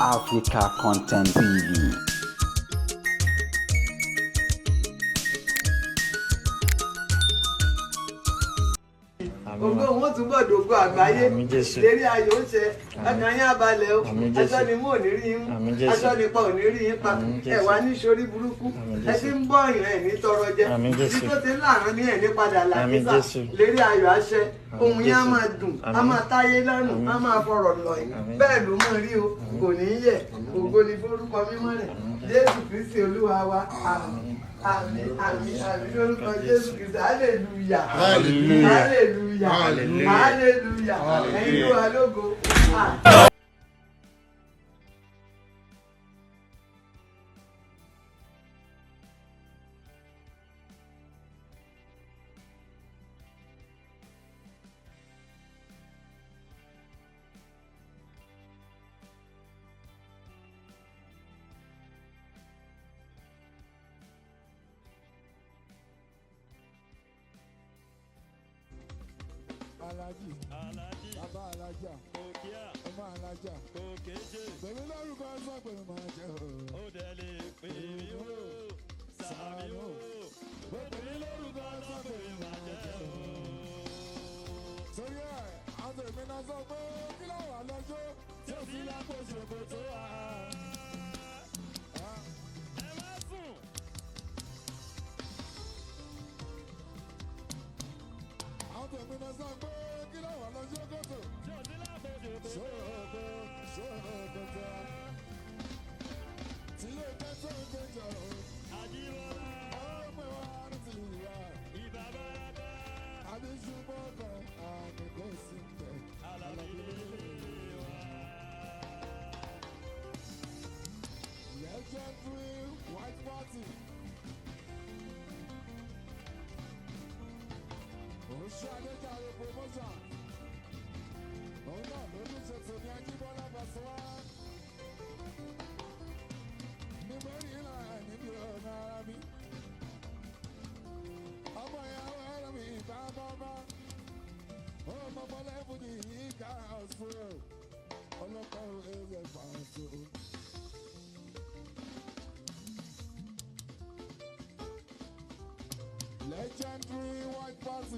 Africa Content TV. Ògo wọn túbọ̀ dògo àgbáyé. Àmín Jésù. Lérí ayọ̀ ó ṣe ọkàn yín abalẹ̀ o. Àmín Jésù. Aṣọ ni mú ò ní rí yín mú. Àmín Jésù. Aṣọ ni pa ò ní rí yín pa. Àmín Jésù. Ẹ wá ní sórí burúkú. Àmín Ẹ Jésù. ti ń bọ́ ọ̀yàn ẹ̀ ní tọrọ jẹ. Àmín Jésù. Ibi tó ti ń láàánú ní ẹ̀ ní padà Àmín làkísà. Jésù. Lérí ayọ̀ àṣẹ. Àmín Ohun yín á Jésù. máa dùn, á Àmín. máa táyé lọ́rùn, Àmín. á máa fọ̀rọ̀ lọ̀ yín. Àmín. Bẹ́ẹ̀ ló mọ̀ rí o, kò ní í yẹ̀. Ògo ni forúkọ mímọ́ rẹ̀. Jésù Kristi Olúwa wa. Àmín, àmín, àmín, àmín lórúkọ Jésù Kristi. Hallelujah. Hallelujah. Hallelujah. Hallelujah. Hallelujah. Ẹ̀yin ló wà lógo. Alájì, bàbá alájà, ọmọ alájà, pèmí lórúkọ sọ pé mo máa jẹ o. Sàánú, pèmí lórúkọ sọ pé mo máa jẹ o. Torí ẹ̀, àwọn èmi náà sọ pé kí ló wà lọ́jọ́ tí ó fi lápò ṣòkòtò wà. Àwọn èmi náà sọ pé kí ló wà lọ́jọ́ kòtò. Ṣòkò, ṣòkòtò. Tí yóò jẹ́ tó ń gbẹjọ o. Ọmọ wa ní ti wà. Àbí ṣùgbọ́n kan àmì kò sí bẹ̀. Legendary White Party. Oṣù Adéjàre promotion. Òun náà ló ní ṣe tèmi Ajíbọ́lá Bàṣọ́wá. Ní Mẹ́rìnlá níbi ọ̀nà ara mi. Ọmọ ìyàwó ẹ̀rọ mi ìbá bábá. Ọmọ bọ́lá ẹ̀fọ́dì yìí ká ọ̀ṣun. Ọlọ́kọ̀ ẹ̀rọ ìfàṣọ. Legendary White Party.